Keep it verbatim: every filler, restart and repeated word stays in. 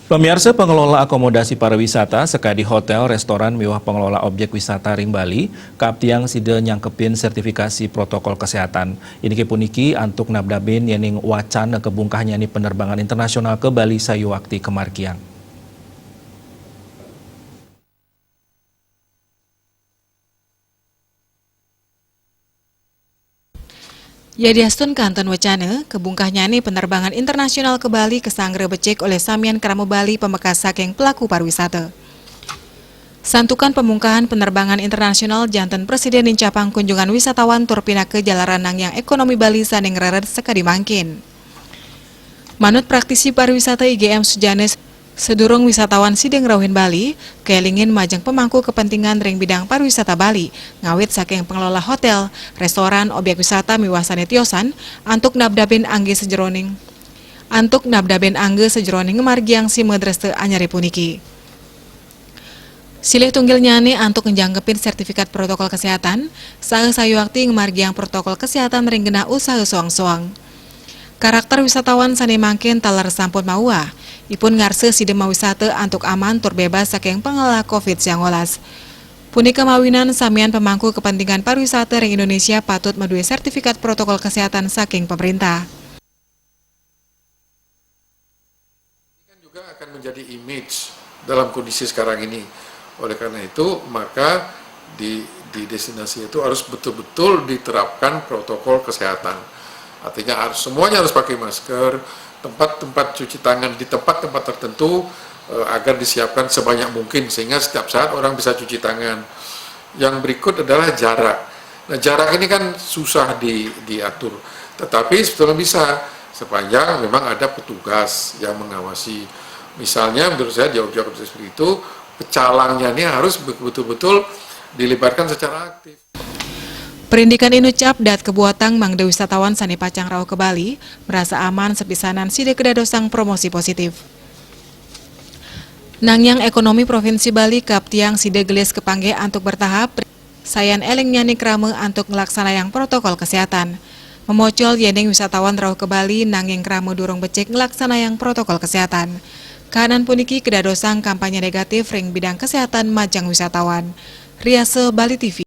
Pamiarsa, pengelola akomodasi pariwisata, sakadi hotel, restoran, miwah pengelola objek wisata ring Bali, kaaptiang sida nyangkepin sertifikasi protokol kesehatan. Iniki puniki antuk nabdabin yening wacana kabungkahnyané penerbangan internasional ka Bali sayuakti kamargiang. Yadiastun kantun wacana, kabungkahnyané penerbangan internasional ka Bali kasanggra becik olih samian krama Bali pamekas saking pelaku pariwisata. Santukan pamungkahan penerbangan internasional janten prasida nincapang kunjungan wisatawan tur pinaka jalaran nangiang ekonomi Bali sané ngrered sakadi mangkin. Manut praktisi pariwisata I G M Sujanes, sadurung wisatawan sida ngrauhin Bali, kaélingin majeng pamangku kepentingan ring bidang pariwisata Bali, ngawit saking pengelola hotel, restoran, objek wisata miwah sané tiosan, antuk nabdabin angga sajeroning, antuk nabdabin angga sajeroning ngamargiang sima dresta anyaré puniki. Silih tunggilnyané antuk njangkepin sertifikat protokol kesehatan, saha sayuakti ngamargiang protokol kesehatan ring genah usaha soang-soang. Karakter wisatawan sané mangkin taler sampun mauah, ipun ngarsa sida mawisata antuk aman tur bebas saking pangala covid siangolas. Punika mawinan samian pamangku kepentingan pariwisata ring Indonesia patut madué sertifikat protokol kesehatan saking pemerintah. Ini kan juga akan menjadi image dalam kondisi sekarang ini. Oleh karena itu, maka di, di destinasi itu harus betul-betul diterapkan protokol kesehatan. Artinya harus semuanya harus pakai masker, tempat-tempat cuci tangan di tempat-tempat tertentu eh, agar disiapkan sebanyak mungkin sehingga setiap saat orang bisa cuci tangan. Yang berikut adalah jarak. Nah, jarak ini kan susah di, diatur, tetapi sebetulnya bisa sepanjang memang ada petugas yang mengawasi. Misalnya menurut saya di objek-objek seperti itu, pecalangnya ini harus betul-betul dilibatkan secara aktif. Perindikan inucap daat kabuatang mangda wisatawan sané pacang rauh ka Bali, marasa aman sapisanan sida kadadosang promosi positif. Nangiang ekonomi Provinsi Bali kaaptiang sida gelis kapanggih antuk bertahap, sayan élingnyané krama antuk nglaksanayang protokol kesehatan. Mamocol yéning wisatawan rauh ka Bali nanging krama durung becik nglaksanayang protokol kesehatan. Kahanan puniki kadadosang kampanye negatif ring bidang kesehatan majeng wisatawan. Riasa Bali T V.